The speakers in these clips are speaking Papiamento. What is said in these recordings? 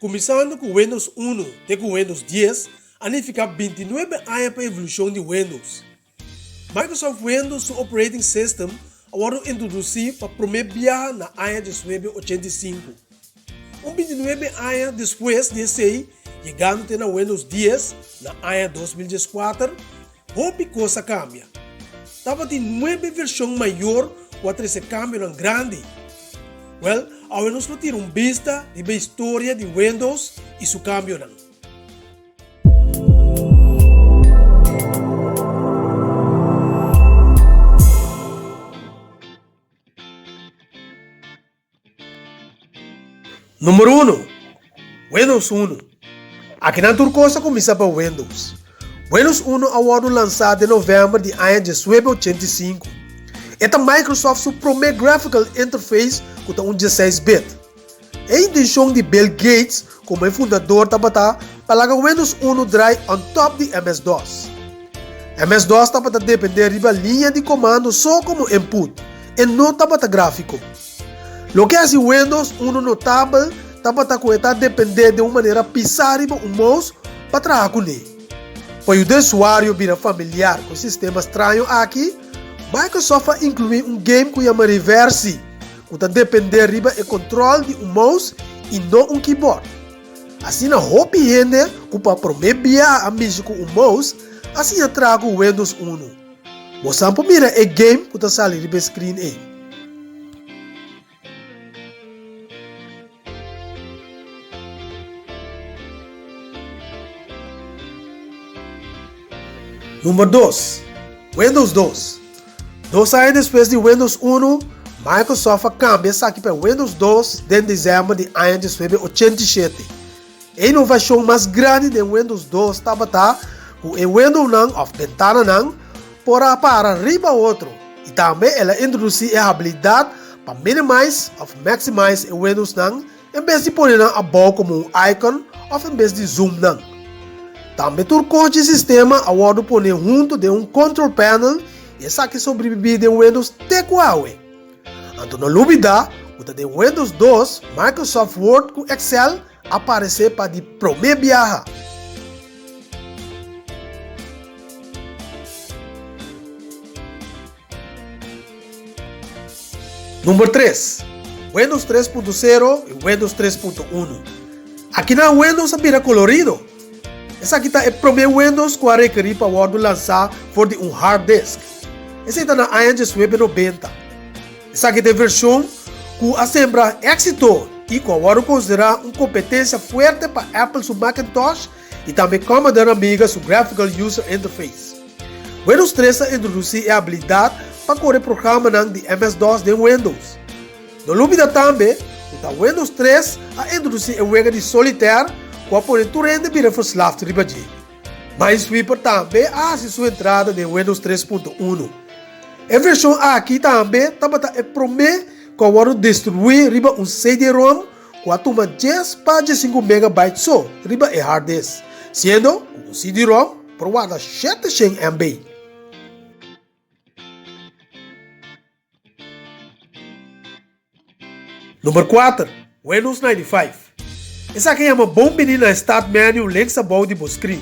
Kuminsando ku Windows unu te ku Windows dies a nifiká bintinuebe aña pa evolushon di Windows. Microsoft Windows su operating system a wòrdu introdusí pa promé biaha na aña diesnuebe ochenta i sinku. Un bintinuebe aña despues di esei, yegando te na Windows dies na aña 2014, Hopi kos a kambia. Tabatin nuebe vershon mayor ku a trese kambionan grandi. Wèl, awe nos lo tira un bista riba e historia di Windows i su kambionan. Number uno, Windows unu. Akinan tur kos a kuminsá pa Windows. Windows unu a wòrdu lansá den novèmber di aña diesnuebe ochenta i sinku. E ta Microsoft su promé graphical interface ku ta un dieseis bit. E intenshon di Bill Gates komo e fundador tabata pa laga Windows unu drai on top di MS-DOS. MS-DOS tabata dependé riba liña di komando so komo input, e no tabata gráfiko. Loke hasi Windows unu notabel tabata ku e ta dependé den un manera pisá riba un mouse pa traha kuné. Pa yuda e usuario bira familiar ku e sistema straño aki, Microsoft a inkluí un game ku yama Reversi, ku ta dependé riba e kontrol di un mouse i no un keyboard. Asina hopi hende ku pa promé biaha a mishi ku un mouse a siña traha ku Windows unu. Bo sa por mira e game ku ta sali riba e screen ei. Number dos, Windows dos. Dos aña despues di Windows unu, Microsoft a kambia esaki pa Windows dos den desèmber di aña diesnuebe ochenta i shete. E inovashon mas grandi den Windows dos tabata ku e windownan òf bentananan por a para riba otro i tambe el a introdusí e habilidat pa minimize òf maximize e windowsnan En bes di pone nan abou komo un icon òf en bes di zoom nan. Tambe tur kos dje sistema a wòrdu pone huntu den un control panel i esaki sobribibí den Windows te ku awe. Anto no lubidá ku ta den Windows dos Microsoft Word ku Excel a paresé pa di promé biaha. Number tres, Windows tres punto sero i Windows tres punto unu. Akinan Windows a bira kolorido. Esaki ta e promé Windows ku a rekerí pa wòrdu lansá for di un hard disk. Esei ta na aña diesnuebe nobenta. Esaki ta e vershon ku a sembra éksito i ku a wòrdu konsiderá un kompetensia fuerte pa Apple su Macintosh i tambe Commodore Amiga su Graphical User Interface. Windows tres a introdusí e abilidat pa kore programanan di MS-DOS den Windows. No lubida tambe ku ta Windows tres a introdusí e wega di Solitaire ku a pone tur hende bira verslaafd riba dje. Minesweeper tambe a hasi su entrada den Windows tres punto unu. E vershon aki tambe tabata e promé ku a wòrdu distribuí riba un CD-ROM ku a tuma djes pa djesinku megabyte so riba e hard disk, siendo ku un CD-ROM por warda sheteshen MB. Number kuater, Windows 95. Esaki yama bon bini na e start menu links abou di bo screen.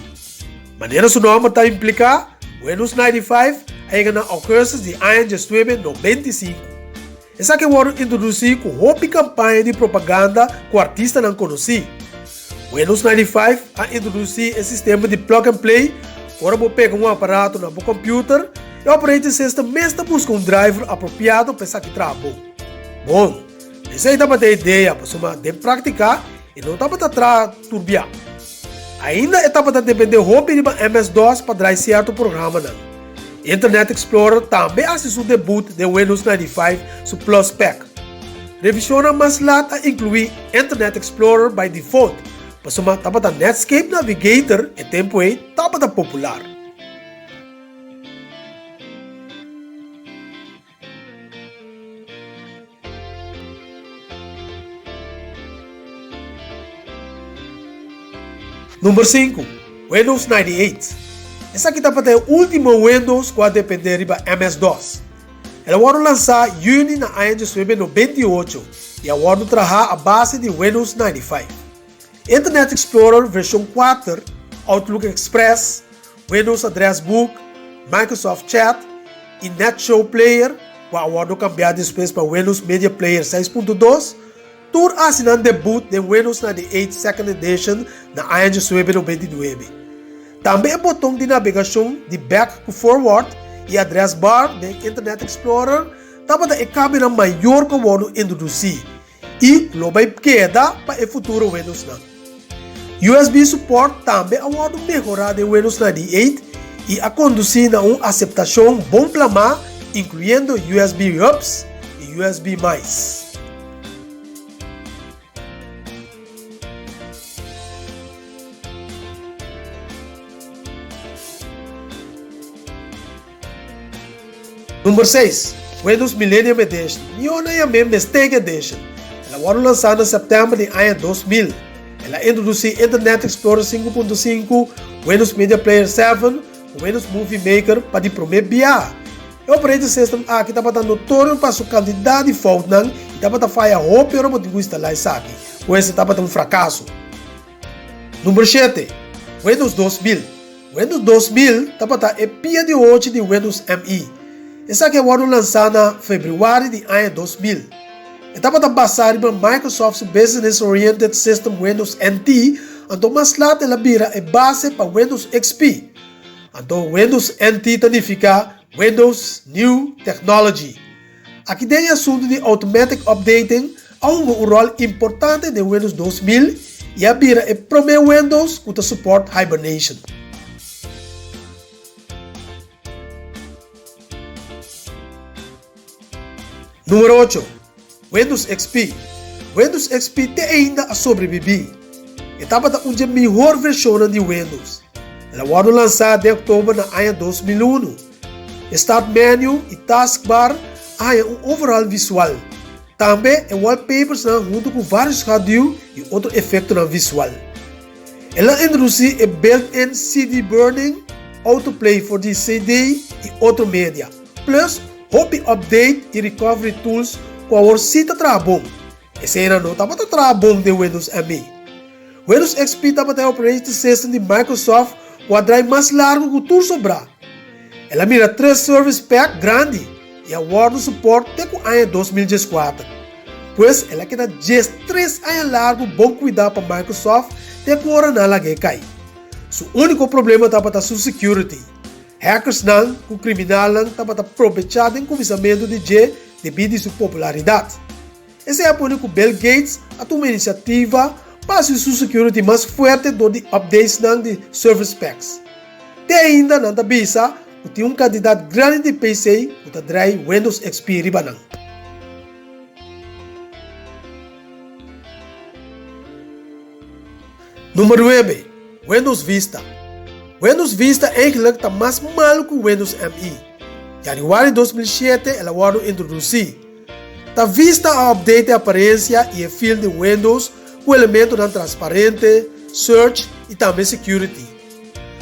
Manera su nomber ta implica, Windows 95 a yega na augustus di aña diesnuebe nobenta i sinku. Esaki a wòrdu introdusí ku hopi kampaña di propaganda ku artistanan konosí. Windows 95 a introdusí e sistema di plug and play ku ora bo pega un aparato na bo kòmpiuter, e operating system mes ta buska un driver apropiado pa esaki traha bon. Bon, esei tabata e idea pasobra den práktika e no tabata traha tur bia. Ainda e tabata dependé hopi riba MS-DOS pa drai sierto programanan. Internet Explorer tambe a hasi su debut den Windows 95 su Plus Pack. Revisionnan mas lat a inkluí Internet Explorer by default, pasobra tabata Netscape Navigator e tempu ei tabata popular. Number sinku, Windows 98. Esaki tabata e ultimo Windows ku a dependé riba MS-DOS. El a wòrdu lansá yüni na aña diesnuebe nobenta i ocho i a wòrdu trahá a base di Windows 95. Internet Explorer vershon 4, Outlook Express, Windows Address Book, Microsoft Chat i NetShow Player, ku a wòrdu kambiá despues pa Windows Media Player 6.2, tur a hasi nan debut den Windows 98 Second Edition na aña 1999. Tambe e boton di nabegashon di back ku forward i address bar den Internet Explorer tabata e kambionan mayor ku a wòrdu introdusí i lo bai keda pa e futuro Windowsnan. USB support tambe a wòrdu mehorá den Windows 98 i a kondusí na un aseptashon bon plamá inkluyendo USB hubs i USB mice. Number 6, Windows Millennium Edition, mihó nan yam'é Mistake Edition. El a wòrdu lansá na sèptèmber di aña 2000. El a introdusí Internet Explorer 5.5, Windows Media Player 7 ku Windows Movie Maker pa di promé biaha. E operating system aki tabata notorio pa su kantidat di foutnan i tabata faya hopi ora bo tin ku instalá esaki, pues e tabata un frakaso. Number shete, Windows 2000. Windows 2000 tabata e pia di ochi di Windows ME. Esaki a wòrdu lansá na febrüari di aña 2000. E tabata basá riba Microsoft su Business Oriented System Windows NT, anto mas lat el a bira e base pa Windows XP. Anto Windows NT ta nifiká Windows New Technology. Aki den e asuntu di automatic updating a hunga un ròl importante den Windows 2000 i a bira e promé Windows ku ta support hibernation. Numero ocho, Windows XP. Windows XP te ainda a sobrebibí. E tabata un dje mihor vershonnan di Windows. El a wòrdu lansá den òktober na aña 2001. E Start Menu i Taskbar a haña un overhaul visual. Tambe e wallpapersnan huntu ku vários schaduw i otro efektonan visual. El a introdusí e built-in CD burning, autoplay for di CD i otro media, plus hopi update i recovery tools ku awor sí ta traha bon. Eseinan no tabata traha bon den Windows ME. Windows XP tabata e operating system di Microsoft ku a drai mas largu ku tur sobrá. El a mira tres service pack grandi i a wòrdu support te ku aña 2014. Pues el a keda 13 aña largu bon kuidá pa Microsoft te ku ora nan a lag'é kai. Su úniko problema tabata su security. Hackersnan ku kriminalnan tabata probechá den kuminsamentu di dje debí di su popularidat. Esei a pone ku Bill Gates a tuma inisiativa pa hasi su security mas fuerte dor di updatesnan di service packs. Te ainda nan ta bisa ku tin un kantidat grandi di PC ku ta drai Windows XP riba nan. Number nuebe, Windows Vista. Windows Vista eigenlijk ta mas malu ku Windows ME. Januari 2007 el a wòrdu introdusí. Ta Vista a update e aparensia i e feel di Windows ku elementonan transparente, search i tambe security.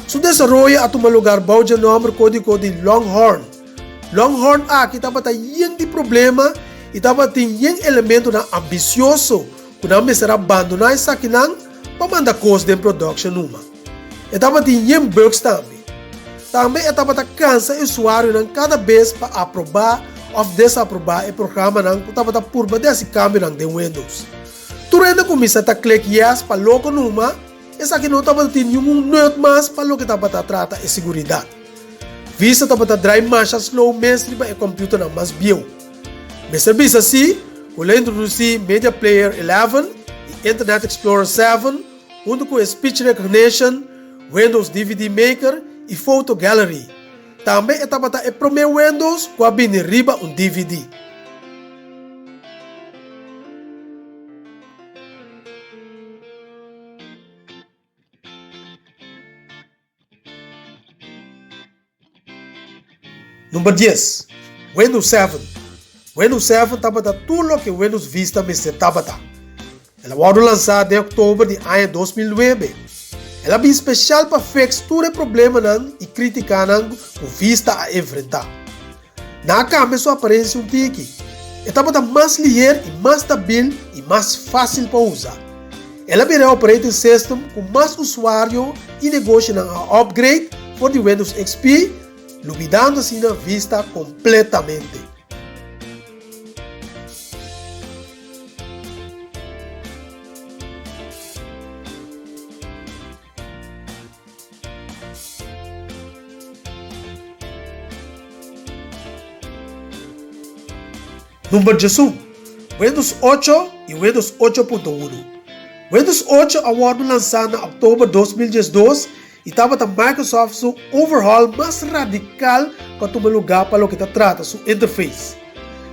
Su desaroyo a tuma lugar bou dje nòmber kódiko di Longhorn. Longhorn aki tabata yen di problema i tabatin yen elementonan ambisioso ku nan mester a bandoná esakinan pa manda kos den production numa. E tabatin yen bugs tambe. Tambe e tabata kansa e usuarionan kada bes pa aprobá òf desaprobá e programanan ku tabata purba di hasi kambionan den Windows. Tur hende kuminsá ta klik yes pa loko numa, esaki no tabata tin ningun nut mas pa loke tabata trata e siguridat. Vista tabata drai masha slow mes riba e kòmpiuternan mas bieu. Mester bisa si ku lo introdusí Media Player 11 i Internet Explorer 7 huntu ku e Speech Recognition, Windows DVD Maker i Photo Gallery. Tambe e tabata e promé Windows ku a bini riba un DVD. Number dies, Windows 7. Windows 7 tabata tur loke Windows Vista mester tabata. El a wòrdu lansá den òktober di aña 2009. El a bin spesial pa fix tur e problemanan i krítikanan ku Vista a enfrentá. Nan a kambia su aparensia un tiki. E tabata mas liher i mas stabil i mas fásil pa usa. El a bira e operating system ku mas usuario i negoshinan a upgrade for di Windows XP, lubidando asina Vista kompletamente. Number 11, Windows 8 i Windows 8.1. Windows 8 a wòrdu lansá na òktober 2012 i tabata Microsoft su overhaul mas radikal ku a tuma lugá pa loke ta trata su interface.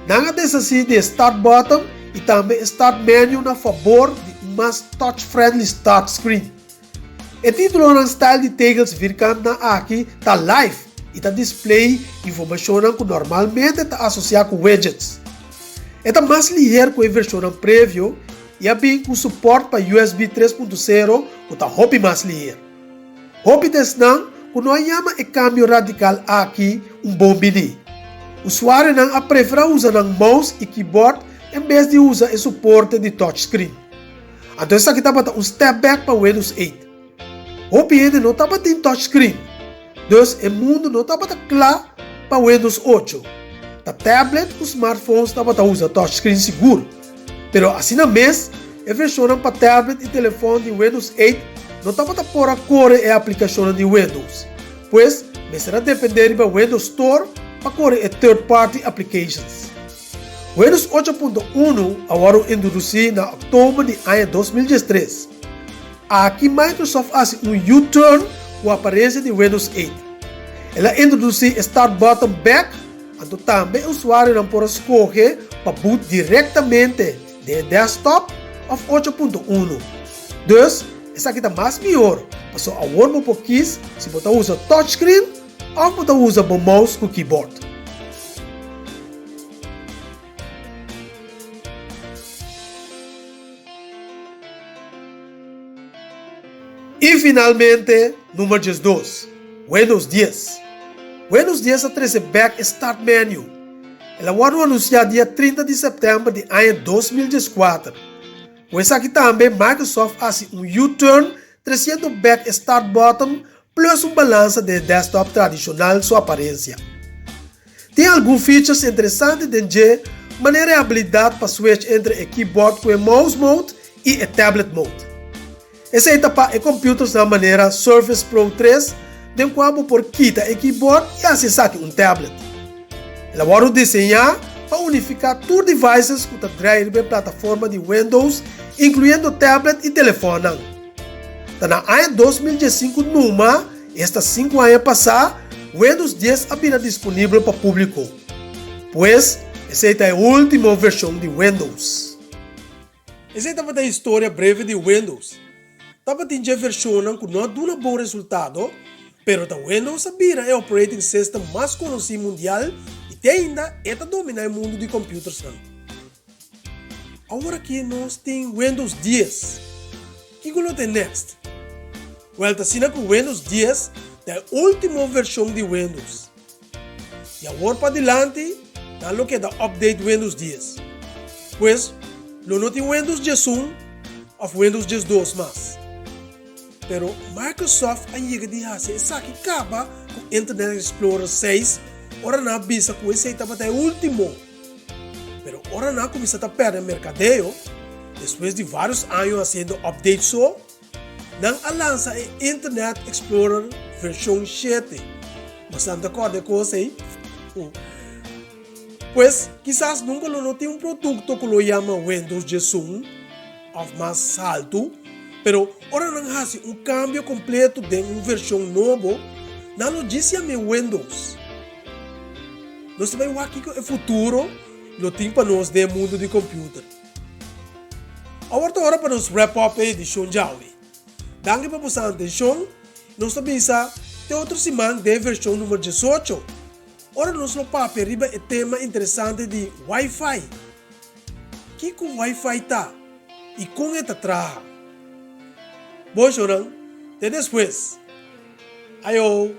Nan a deshasí di e Start button i tambe e Start menu na fabor di un mas touch-friendly start screen. E títulonan style di tegels virkantnan aki ta live i ta display informashonnan ku normalmente ta asosiá ku widgets. E ta mas liher ku e vershonnan previo i a bin ku supòrt pa USB 3.0 ku ta hopi mas liher. Hopi ta esnan ku no a yama e kambio radikal aki un bon bini. Usuarionan a preferá usa nan mouse i keyboard en bes di usa e suporte di touchscreen. Anto esaki tabata un step back pa Windows 8. Hopi hende no tabatin touchscreen, dus e mundu no tabata kla pa Windows 8. Ta tablet ku smartphones tabata usa touchscreen sigur, pero asina mes e vershonnan pa tablet i telefòn di Windows 8 no tabata por a kore e aplikashonnan di Windows, pues mester a dependé riba Windows Store pa kore e third party applications. Windows ocho punto unu a wòrdu introdusí na òktober di aña 2013. Aki Microsoft a hasi un U-turn ku aparensia di Windows 8. El a introdusí e Start button bèk, anto tambe e usuarionan por a skohe pa boot direktamente den e desktop òf 8.1. Dus, esaki ta mas mihor, pasobra awor bo por kis si bo ta usa touchscreen òf bo ta usa bo mouse ku keyboard. I finalmente, number 12, Windows 10. Windows 10 a trese bek e Start Menu. El a wòrdu anunsiá dia 30 di sèptèmber di aña 2014. Ku esaki tambe Microsoft a hasi un U-turn tresiendo bek e Start button plus un balansa den e desktop tradishonal su aparensia. Tin algun features interesante den dje, manera e abilidat pa switch entre e keyboard ku e mouse mode i e tablet mode. Esei ta pa e computersnan manera Surface Pro 3 den kua bo por kita e keyboard i hasi esaki un tablet. El a wòrdu diseñá pa unifiká tur devices ku ta drai riba e plataforma di Windows, inkluyendo tablet i telefònnan. Ta na aña 2015 numa, esta sinku aña pasá, Windows 10 a bira disponibel pa públiko. Pues, esei ta e último vershon di Windows. Esei tabata e historia breve di Windows. Tabatin dje vershonnan ku no a duna bon resultado, pero ta Windows a bira e operating system mas konosí mundial i te ainda e ta dominá e mundu di kòmpiutersnan. Awor aki nos tin Windows 10. Kiko lo ta e next? Wèl ta asina ku Windows 10 ta e último vershon di Windows. Di awor padilanti nan lo keda update Windows 10. Pues lo no tin Windows 11 òf Windows 12 mas. Pero Microsoft a yega di hasi esaki kaba ku Internet Explorer 6 ora nan a bisa ku esei tabata e último. Pero ora nan a kuminsá ta pèrdè merkadeo, despues di vários año hasiendo update so, nan a lansa e Internet Explorer vershon 7. Bosan ta kòrda e kos ei? Pues, kisas nunka lo no tin un produkto ku lo yama Windows 11 òf mas haltu, pero ora nan hasi un kambio kompleto den un vershon nobo, nan lo djis yam'é Windows. Nos ta bai wak kiko e futuro lo tin pa nos den e mundu di computer. Awor ta ora pa nos wrap up e edicion djawe. Danki pa boso atencion. Nos ta bisa te otro siman den e version numero 18, ora nos lo papia riba e tema interesante di Wi-Fi. Kiko Wi-Fi ta y con e ta traha? Bon shownan, te despues. Ayo!